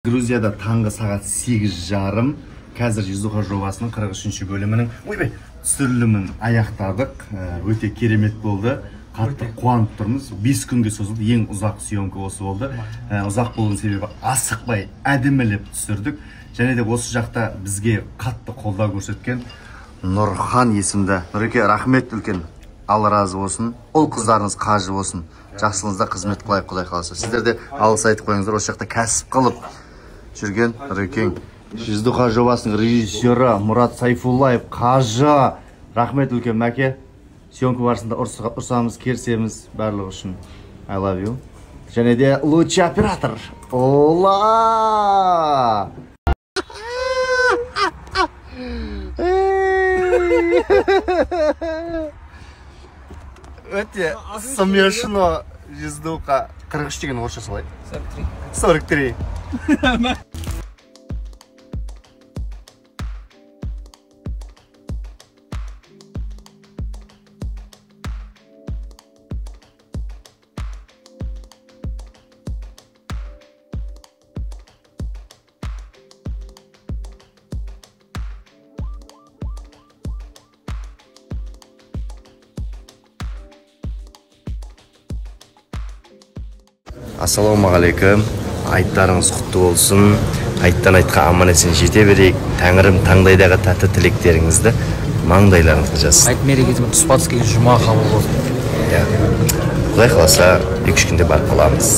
Грузияда таңғы сағат 8:30. Қазір Жездуха жобасының 43-ші бөлімінің ойбай түсірілімін аяқтадық. Өте керемет болды. Қатты қуанып тұрмыз. 5 күнге созылды. Ең ұзақ съемка осы болды. Ұзақ болуының себебі асықпай әдемілеп түсірдік. Және де осы жақта бізге қатты қолдау көрсеткен Нұрхан есімді. Нұреке, рахмет үлкен. Алла разы болсын. Ұл қыздарыңыз қажы болсын. Жақсылығыңызда қызмет қылайық, Құдай қаласа. Сіздер де алғыс айтып қойыңыздар. Осы жақта кәсіп қылып жүрген Нұрекең. Жездуха жобасының режиссері Мұрат Сайфуллаев қажы. Рахмет үлкен, Мәке. Съемка барысында ұрсамыз, керсеміз барлығы үшін. I love you. Және де лучший оператор. Ола! Өте смешно. Жездуха 43 деген орысша солай. 43. 43. Ассалаумағалейкум. Айттарыңыз құтты болсын. Айттан айтқа аман есен жете берейік. Тәңірім таңдайдағы тәтті тілектеріңізді маңдайларыңызға жазсын. Айт мерекесімен тұспа-тұс келген жұма қабыл болсын. Иә. Құдай қаласа 2-3 күнде барып қаламыз.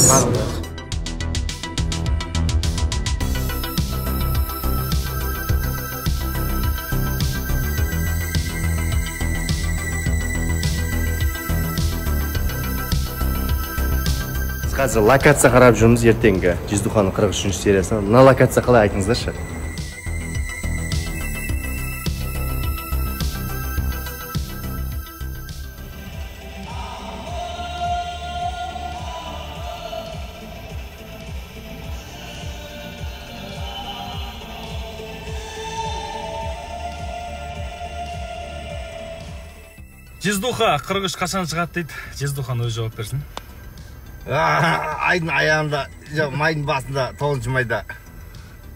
Қазір локация қарап жүрміз ертеңгі Жездуханың 43-ші сериясына. Мына локация қалай, айтыңыздаршы? Жездуха 43 қашан шығады дейді. Жездуханың өзі жауап берсін. Айдың аяғында, жоқ, майдың басында, 9 майда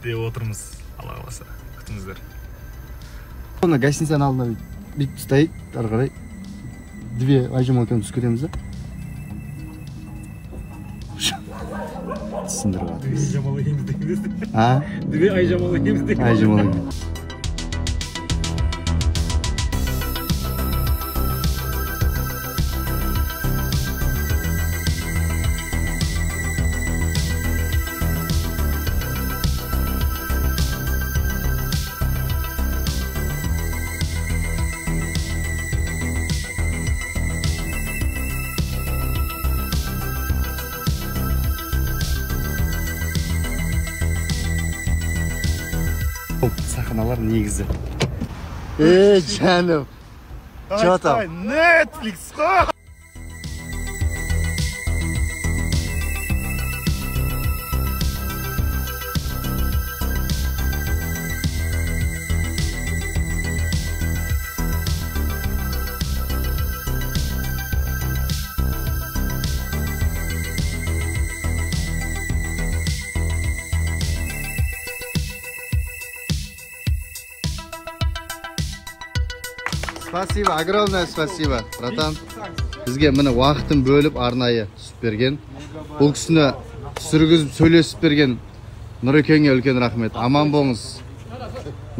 деп отырмыз. Алла қаласа, күтіңіздер. Оны гостиницаның алдына бүйтіп ұстайық, ары қарай две Айжамал екеуміз түсіп кетеміз да. Түсіндіріп жатырмыз. Две Айжамал екеуміз дегенде. А? Две Айжамал екеуміз дегенде. Айжамал екеуміз. Сахналар негізі. Ей, жаным. Че там? Netflix қой. Спасибо, огромное спасибо, братан. Бізге міне уақытын бөліп арнайы түсіп берген. Бұл кісіні түсіргізіп сөйлесіп берген Нұрекеңе үлкен рахмет. Аман болыңыз.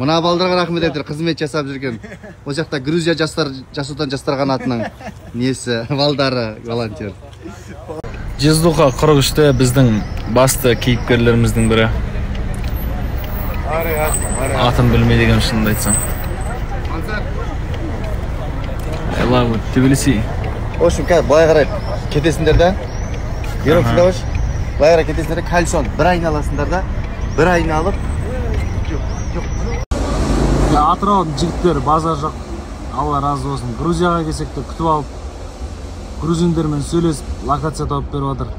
Мына балдарға рахмет айтыр, қызмет жасап жүрген. Ол жақта Грузия жастар, Жас Отан жастар қанатының несі, балдары, волонтер. Жездуха 43-те біздің басты кейіпкерлеріміздің бірі. Атын білмей деген шынымды айтсам. I love it. Тбилиси. В общем, қазір былай қарай кетесіңдер да. Ерок тыңдаушы. Былай қарай кетесіңдер да, кальсон бір айналасыңдар да, бір айналып. Атыраудың жігіттері базар жоқ. Алла разы болсын. Грузияға келсек те күтіп алып, грузиндермен сөйлесіп, локация тауып беріп жатыр.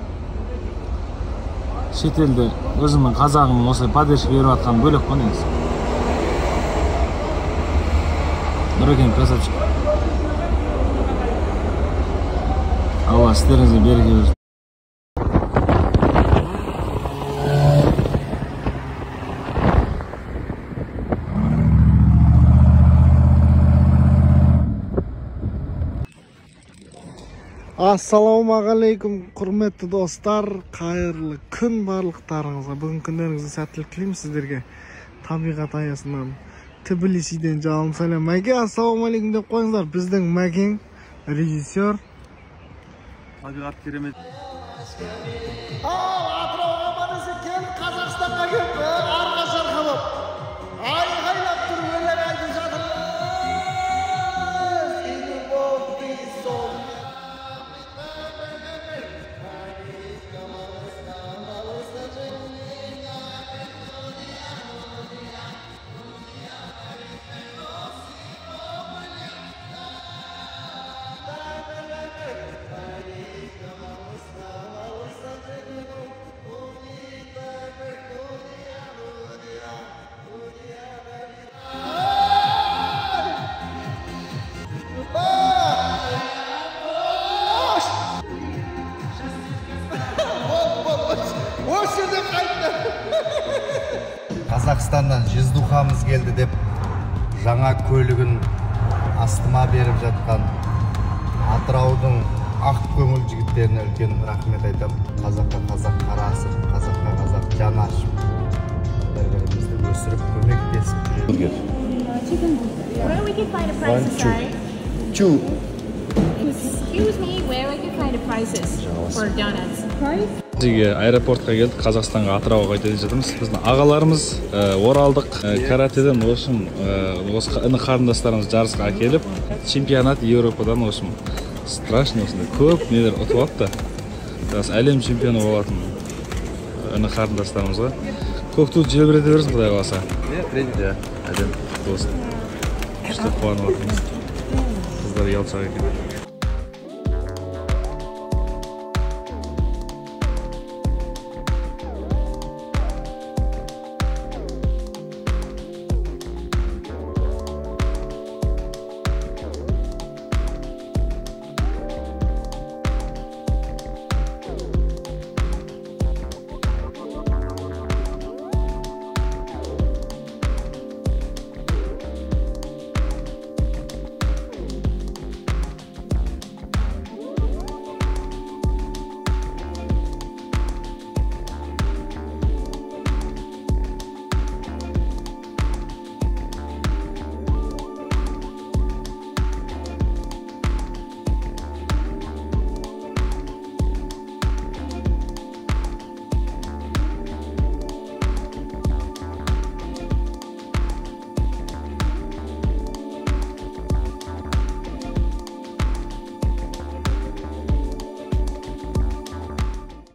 Шетелде өзімнің қазағым осылай поддержка беріп жатқан бөлек қой негізі. Нұрекең красавчик. Алла сіздеріңізге береке берсін. Ассалаумағалейкум, құрметті достар, қайырлы күн барлықтарыңызға. Бүгін күндеріңізге сәттілік тілеймін сіздерге. Табиғат аясынан Тбилисиден жалын сәлем. Мәке, ассалаумағалейкум деп қойыңыздар. Біздің Мәкең режиссер. Табиғат керемет. Ал, Атырауға аман-есен келіп, Қазақстанға келіп, арға шарқа болып, айғайлап тұрып өлең айтып жатыр. Қазақстаннан жездухамыз келді деп жаңа көлігін астыма беріп жатқан Атыраудың ақ көңіл жігіттеріне үлкен рахмет айтамын. Қазаққа қазақ қарасып, қазаққа қазақ жан ашып, бір-бірімізді өсіріп, көмектесіп жүреді. Where we can find the prices, sorry? Two. Excuse me, where we can find the prices for donuts? Price? Бізге аэропортқа келдік, Қазақстанға, Атырауға қайта жатырмыз. Біздің ағаларымыз оралдық каратэден осы іні қарындастарымыз жарысқа әкеліп, чемпионат Еуропадан осым страшно осындай көп нелер ұтып алыпты. Рас, әлем чемпионы болатын іні қарындастарымызға көк туды желбірете берсін, Құдай қаласа. Иә, әдем болсын. Күшті қуанып жатырмыз. Қыздар ұялшақ екен.